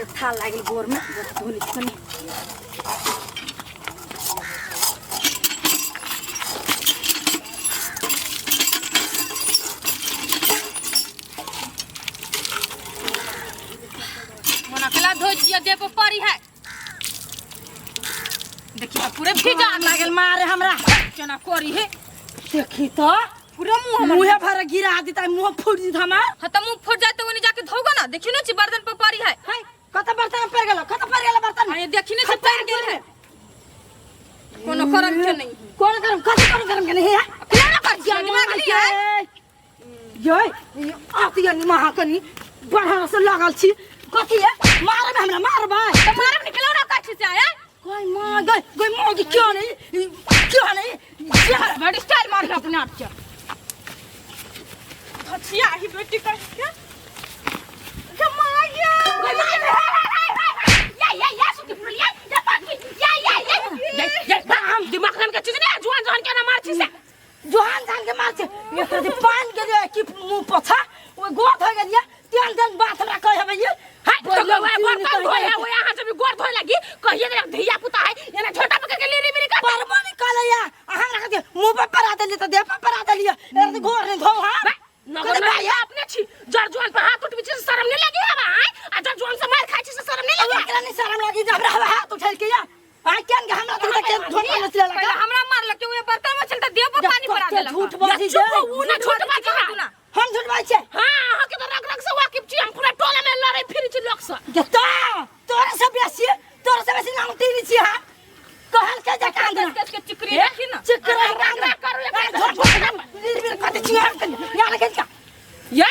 थाल लागल गोर में धोली कनी। मोना अकेला धोइ छियै, देह पर पड़ी है। देखी तऽ पूरे भीजा लागल मारे हमरा। केना करी है। देखी तो पूरा मुंह हमर मुँहे भर गिरा देता, मुँह फूट देता हमार। हाँ तऽ मुंह फूट जाए तऽ ओने जाके धोगा ना। देखी ना छी बर्तन पर पड़ी है। हाय, कत बर्तन पर गेल, कत पर गेल बर्तन? अरे देखी ना छी पड़ गेल है। कोनो करम के नहीं। कोन करम? कत कोन करम के नहीं है? अकेला ना कर छियै, दिमाग नहीं है। ये आती है निमा कनी बढ़ा से लागल छी। कथी है मारबे हमरा? मारबे तऽ मारब निकलो ना काठी से आया। कोई मां गई गई मां की क्यों नहीं, क्यों नहीं? बड़ी स्टाइल मार अपने आप के। धचिया ही बेटी कर के कमा गया। या या या सुती फुलिया या पाकी या या या या या हम दिमाग नाम के चीज नहीं। जुआन जहान के ना मार छी से। जोहान जान के मार छे ये तो जे पान के जे की मुंह पोछा ओ गोर धोइ गेलिए तेन तेन बात हमरा कहै हबे ये। हाय तो गोवा बर्तन धोए है, वो यहाँ से भी गोर धोए लगी। कहिए रे धिया पुता है एना छोटा पकड़ के लेरी मेरी का परबो नहीं कहले या हमरा कहते मुंह पर परा देलिए त देह पर परा देलिए एरा तो गोर नहीं धो। हां नगर में ये अपने छी जर जुआन पर हाथ उठबी छी से शर्म नहीं लगी हवा आय? आ जर जुआन से मार खाई छी से शर्म नहीं लगी? एकरा नहीं शर्म लगी जे हमरा हाथ उठल के या आ केन के हमरा तो के झोट में चला पहले हमरा मारलक के ओए बर्तन में चलता देह पर पानी परा देलक। झूठ बाजी चुप हो, ऊ ना झूठ बाजी है। हम झूठ बाजी छे? हां, अहाँ के तो रग रग से वाकिफ छी। हम पूरा टोला में लड़े फिर छी लोग से। जता तोरा से बेसी, तोरा से बेसी नाम तीन छी। हां कहल के जा कान देना। के चिकरी देखी ना। चिकरी रग रग करू एक झूठ बोल वीर कथि छी हम यार के का ये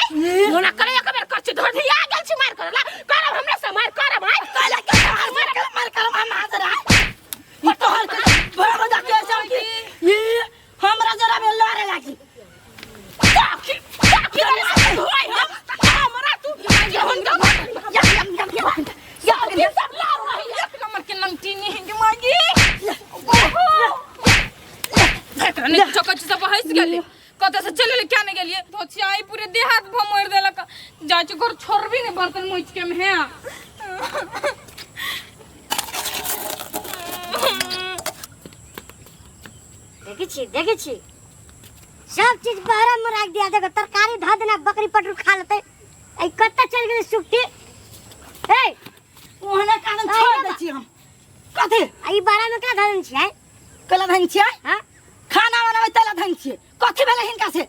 मोना करे एक बेर कर छी धर धिया गेल छी मार करला करब हमरा से मार करब आय। कहला के मार मार कर मार कर हम हाजर आय। ई तोहर के भर जा के सब की ये हमरा जरा में लड़े लागी। ताकी ताकी होय हम हमरा तू जहन का या या या या ये सब लार रही एक नंबर के नंगटी नहीं है मांगी। एकरा नहीं कुछो कछु सब हंस गेलै। कतऽ से चलि गेलै क्या नहीं गेलियै धोछिया आई पूरे देह हाथ भमोड़ देलक। जाइ छी घर छोड़बी नहीं बर्तन मोच के में है। देखै छी, देखै छी सब चीज बहरा में राख दिया। देखो तरकारी धऽ देना बकरी पटरू खा लेतै। ऐ कतऽ चलि गेलै सुक्ति? ए ओहने कारण छोड़ दै छी हम। कथी? आ ई बहरा में केना धऽ देने छियै? केना धऽ देने छियै? हाँ? खाना बनाबै तेला धऽ देने छियै। कथी भेलै हिनका से?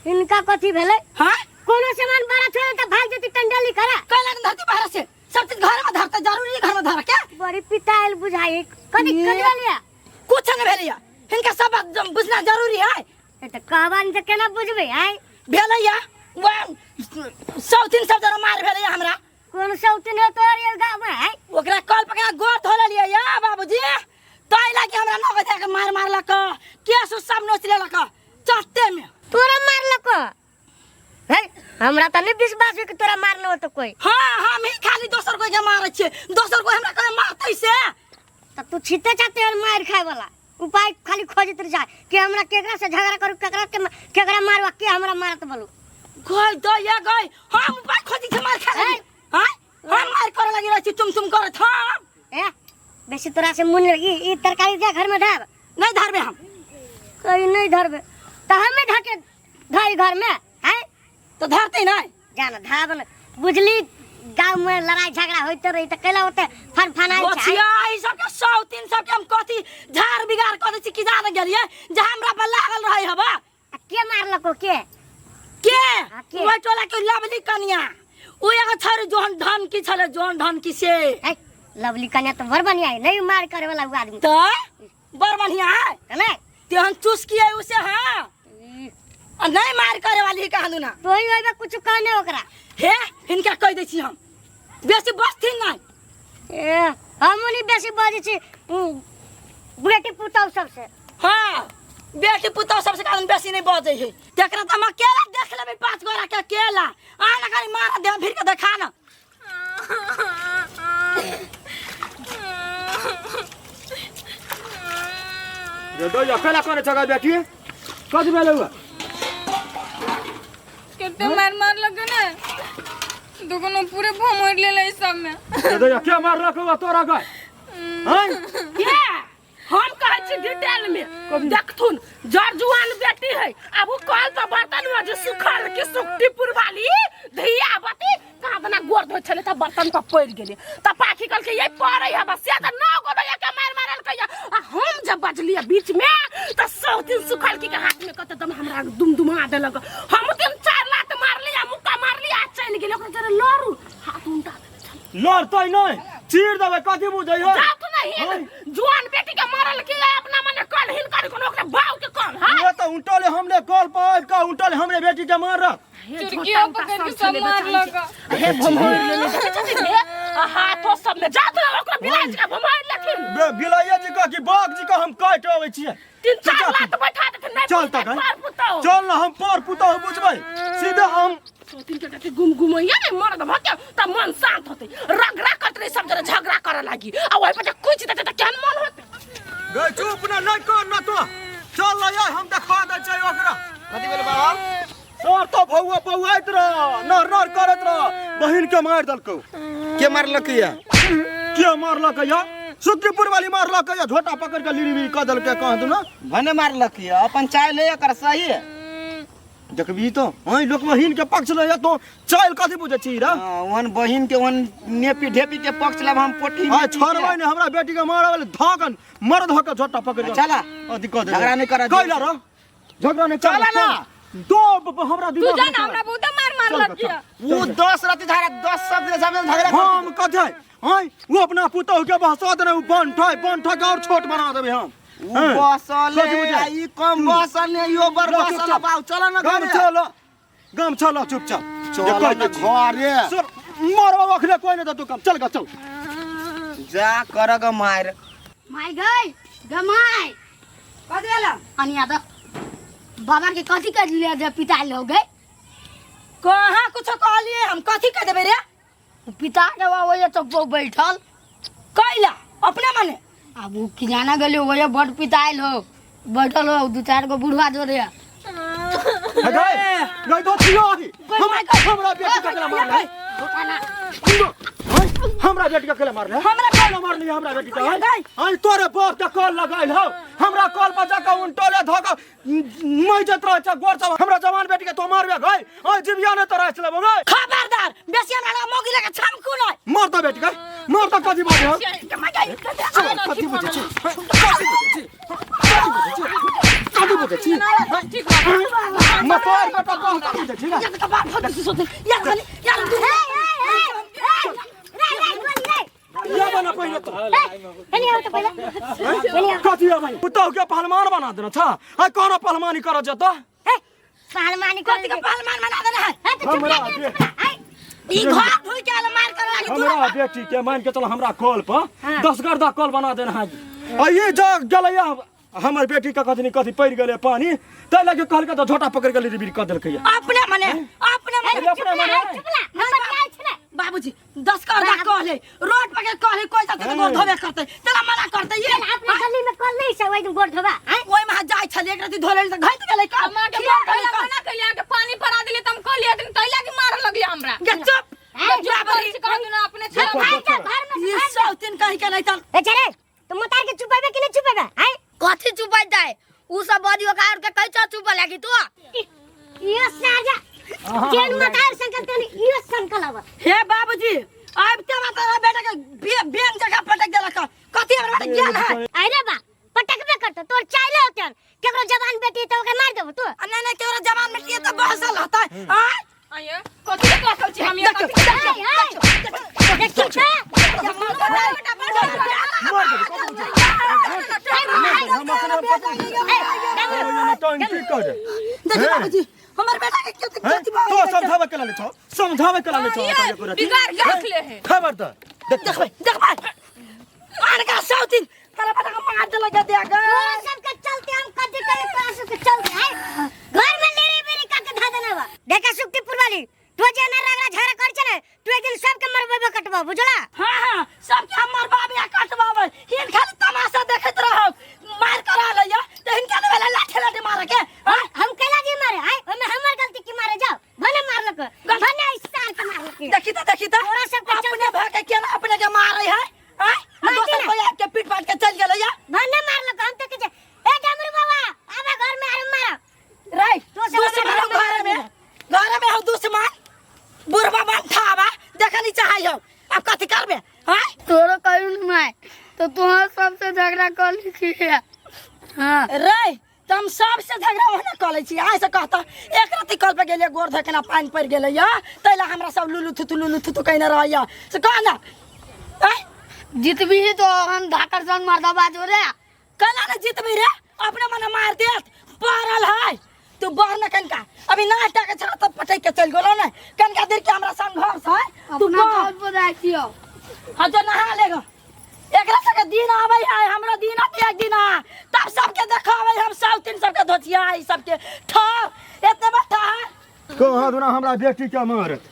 हिनका कथी भेलै? हाँ? कोनो सामान बड़ा छोड़े तऽ भाग जेतै टंडली करा। कैला के धरती बाहर से? सब चीज घर में धरते, जरूरी घर में धर के। बड़ी पितायल बुझाई। कथी ये। कथी भेलै? कुछ नहीं भेलै। हिनका सब बात बुझना जरूरी है। ए तऽ कहबा नहि तऽ केना बुझबै आय? भेलै या वह सौतीन सब जरा मार भेलै हमरा। कोन सौतीन हो तोहर ये गाँव में आय? ओकरा कल पकड़ा गोर धो लेलियै या बाबूजी। ताहि लागी हमरा नगद के मार मारलक, केस उस सब नोच लेलक चट्टे में। तोरा मारलक? हे हमरा तऽ नहि विश्वास होय कि तोरा मारलो होतो कोई। हाँ, हम ही खाली दोसर कोई के मारै छियै, दोसर कोई हमरा कोई मारतै से। तऽ तू छिते चाहते हन मार खाय वाला उपाय खाली खोजैत रह जाय कि हमरा केकरा से झगड़ा करू, केकरा के केकरा मारवा, के हमरा मारत बोलू। गई दो ये गई हम उपाय खोजै छियै मार खाय लगी। ए? हाँ? हम मार करे लगी रहै छी, तुम तुम करत हम। ए बेसी तोरा से मुन लगी। ई तरकारी दे घर में धर। नहीं धरबे हम। कहीं नहीं धरबे तऽ हमें धके धई घर में हैं? तो धरते नहीं। जाना धाब न बुझली गांव में लड़ाई झगड़ा होते रही त कैला होते फन फनाई छै। गोछिया ई सब के सौतीन सब के हम कथी झाड़ बिगाड़ क दै छी कि जान गेलिए जे हमरा पर लागल रहै हबा। आ के मारलको के? के? हाँ, के? ओइ टोला के लवली कनिया। ओ एगो छर जोन धन की छले, जोन धन की से। ए लवली कनिया त बड़ बढ़िया है, नहीं मार करे वाला उ आदमी। त बड़ बढ़िया है। त नहीं? तेहन चुस्की है उसे। हां। आ नहीं मार करे वाली कहां ना। तोही ओइबे कुछ कहने ओकरा। हे हिनका कह दै छी हम बेसी बजथिन नहीं। ए हम नहीं बेसी बजै छी, बेटी पुतहु सबसे। हाँ बेटी पुतहु सबसे कारण बेसी नहीं बजै है। तेकरा त हम अकेला देख लेबै 5 गोरा के अकेला। आ ना खाली मार दे फिर के देखा ना। रे दो अकेला कोने छगा बेटी? कथी भेलै हुआ? कते मार मार लगे ना दुगुनो पूरे भमोड़ लेले सब में। दैया के मारलक हौ तोरा गए हैं? के हम कहै छी डिटेल में देखथुन, जर जुआन बेटी है, अब उ कल पर बर्तन में जे सुखल के सुखटीपुर वाली धिया बती कहाँ दना गोर धोइ छलै त बर्तन पर पड़ि गेलै, त पाखी कहलकै ये पड़ै है बस, से त नौ गो दैया के मारि मारल कहिया। आ हम जब बजलियै बीच में त सौ दिन सुखल के हाथ में कत दम हमरा दुमदुमा देलक। हम तीन चार लात मारली आ मुक्का मारली आ चलि गेलै। ओकरा जरे लड़ू हाथ उनटा देने छलै। लड़तै नहि, चीर देबै, कथी बुझै है? जाउ तऽ नहि, जुआन बेटी के मारल के अपना मने कल हिनकर कोनो ओकरा बाऊ के कल है। ये तो उल्टले हमरे कल पर आबि कऽ उल्टले हमरे बेटी के मारलक। चुरकियो पकड़ के सब मारलक। हे भमोड़ लेने देखै छथिन हे, आ हाथो सब में जात ना ओकरा बिलाइ जी के भमोड़ लेथिन। बे बिलाइया जी का कि बाघ जी का हम काटि अबै छियै। तीन चार लात बैठा देथिन नहीं। चल तखन। पर पुतौ चल ना, हम पर पुतहु बुझबै सीधे हम तीन के कथी गुम गुमैया ने मरद भके त मन शांत होते, रगड़ा करते रही, सब जरे झगड़ा करे लागी आ ओहि पर जे कुछ देते त केहन मन होते। गै चुप ना, नहीं कर ना तो चल ना यार, हम देखा दै छियै ओकरा। कथी भेल बाबा? सर तो भौआ बौआइत रह, नर नर करैत रह, बहिन के मारि देलकौ। के मारलक या? के मारलक या? सुखीपुर वाली मारलक या, झोटा पकड़ के लिरी बिरी कऽ देलकै कहाँ दुना। भने मारलक या, अपन चाय ले एकर सही है। देखबी तो हई लोक बहिन के पक्ष ले तो चाइल कथी बुझै छी रे? हाँ, ओहन बहिन के ओहन नेपी ढेपी के पक्ष लेब हम पोठी। हाय छोड़बै ने हमरा बेटी के मारऽ वाले धकन मर्द धक झोटा पकड़ के चला। अथी कऽ देबै। झगड़ा नहीं करऽ। कैला रे झगड़ा नहीं चला ना। तो हमरा तू दिमाग जान नहीं हमरा बहुत मार मारलक चल, या। उ 10 राति झगड़ा 10 शब्द के सामने झगड़ा कर। हम कथी हई वो अपना पुतहु के बहसा देने, उ बन ठै बन ठै के और छोट बना देबै हम। उ बसल कथी बुझै? आ ई कम बसल ने, इहो बड़ लो, बसल चुपचाप। बाउ। चल ना गाम घरे। चल, गाम चल, चुपचाप चल ना घरे। सर मरवा अखने कोई नहीं देतौ काम। चल गा चल जा कर ग मार। माय गई गमाय कथी भेल? अनिया द बाबा के कथी कर लिया जे पिता हो गए? कहाँ कुछो कहलिए हम? कथी कह देबै रे? पिता के वही तो बैठल कैला अपने मने। अब उ किराना गेली वही बड़ पिताइल हो बैठल हो, दू चार गो बुढ़वा जोरे। हे गई गई तो छियो अभी हमरा हमरा बेटी के केला मारले? हमरा बेटी के केला मारले? हमरा केला मारली हमरा बेटी के? हई तोरे बाप के कॉल लगाइल हो, हमरा कॉल पर जाके उनटोले धक मैं जत रह छ गोर सब हमरा जवान बेटी के तो मारबे गई। हई जिबिया ने तोरा चलेबो गई। खबरदार बेसी हमरा मौगी लगे छमकू नहीं। मार दो बेटी के, मार दो। कथी बात है? कथी बुझै छी? कथी बुझै छी? कथी बुझै छी? कथी बुझै छी? ठीक बा। मतार बेटा कह कथी बुझै छी? यार कबाब फट सोते यार खाली यार तू या बना पहिले तो एनी आओ तो पहिले एनी आओ। कथी है भाई? पुतहु के पहलवान बना देना छा? आ कोनो पहलवानी कर जता? ए पहलवानी कर कथी के पहलवान बना देना है? ए तो चुप हमरा रह, चुप रह। आई ई घर धोइ के आल मार कर लागी तू। हमरा बेटी के मान के चल हमरा कल पर 10 गर्दा कल बना देना है। आ ये जा गेलैया हमर बेटी के कथी कथी पड़ि गेलै पानी तै लगे कहलकै तऽ झोटा पकड़ि के लिरी कऽ देलकै। अपने मने, अपने मने। अपने मने। चुप रह, हम बतियाइ छी ने। बाबूजी 10 गर्दा कहले रोड पर के कहले कोई जाते तो गोर धोबे करते, तेला मना करते ये अपना गली में कल नहीं छै ओइ दिन गोर धोबा। आय ओइ में जाय छले एक राति धोले त घैत गेलै का हमरा के खिया मार गेलै का। मना कइले के पानी परा देले त हम कहलिए दिन तै लागी मार लगले हमरा। गे चुप। गे चुप करै छी कहू ना अपने छला। भाग जा घर में। ई सौतीन कहि के नहीं चल। ए चले तो मोतार के चुपेबे कि नहीं चुपेबे? आय कथी चुपैतै? उ सब बदी ओकरा आर के कैसा चुपल है कि तू यो साजा केन मोतार संकल तनी यो संकल अब। हे बाबूजी आबते माता बेटा के बैंक जगह पटक देलक, कथी हमरा बेटा ज्ञान है? अरे बा पटकबे करतो, तोर चाइले होते केकरो जवान बेटी तो ओकरा मार देबो तू? आ नहीं नहीं केकरो जवान बेटी त बहसल होतै। आय आये कथी के कहल छी हम ये? देखियौ, कथी आय आय देखी छ। मार देबै कथी बुझै? हम अपना टंकी कर दे। देखियौ बाबूजी हमर बेटा के कथी कथी तो समझावे के लाले छौ, समझावे के लाले छौ। बिगाड़ के रखले है। खबरदार देखबै देखबै आन का सौतीन तारा बेटा के मार देलक दे के। तोरा सब के चलते हम कथी करे, तोरा सब के चलते है घर में लेरे बेरे का के धा देना बा। देखा सुक्तिपुर वाली तू जे ना रगड़ा झगड़ा कर छे ने तू एक दिन सबके मरबेबे कटबा बुझला? हां हां सबके हम मरबाबे आ कटबाबे, हिन खाली तमाशा देखैत रहौ। मार करा लैया त हिनका ने भेलै लाठी लाठी मारे के। हां हम कैला जी मारे? आय ओमे हमर गलती की मारे जाओ भने मारलक भने इस साल के मारलक। देखी त देखी त तोरा सबके अपने भाई के केना अपने के मारे है आय आ मारती दोसर ना। कोई आके पीट पाट के चल गेलै या भन्ने मारलक हम तो के ए डमरू बाबा आबे घर में आराम मारा रे तो सब दुश्मन हमरा हो घर में घर में हो दुश्मन बुढ़वा बन थावा देखनी चाहै हो अब कथी करबे आय तोरो कहीं नहीं तो तुहर सबसे झगड़ा कर ली है। हाँ रे तुम सबसे झगड़ा ओहने कऽ लै छी आइ से कहता एक राति कल पे गेलियै गोर धोए केना पानि पड़ि गेलै या ताहि लए हमरा सब लुलु थुथु लुलु थुथु कहिने रहैया से कह ना आँय जीतबी ही तो हम धाकर सन मर्दाबाज हो रे केना ने जीतबी रे अपने मने मार देत पड़ल है तू बढ़ न कनिका अभी ना हटा के छला तब पटक के चलि गेलो ने कनिका देर के हमरा संघर्ष है तू अपना बढ़। तौर पर जाइ छियौ। हाँ जो नहा लेगा एकरा सबके दिन आबै है हमरो दिन आते एक दिन आ तब सबके देखाबै हम सब तीन सबके धोतिया ई सबके ठहर एते बार ठहर कहाँ दुना हमरा बेटी के मारत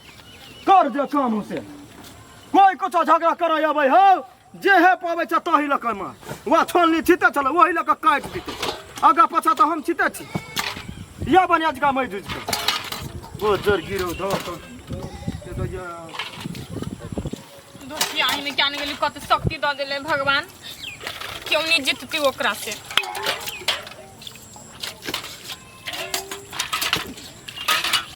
कर दे काम से कोई कुछ झगड़ा करे अबै हो जे हे पाबै छ तही लऽ कऽ मार वा छोलनी छिते छलै ओही लऽ कऽ काटि दितै आगाँ पाछाँ तऽ हम छिते छी या बढ़िया जकाँ मै जुझ कऽ गोजर गिरो धऽ कऽ दोस्ती में क्या निकली कत शक्ति दऽ देले भगवान क्यों नहीं जीतती ओकरा से।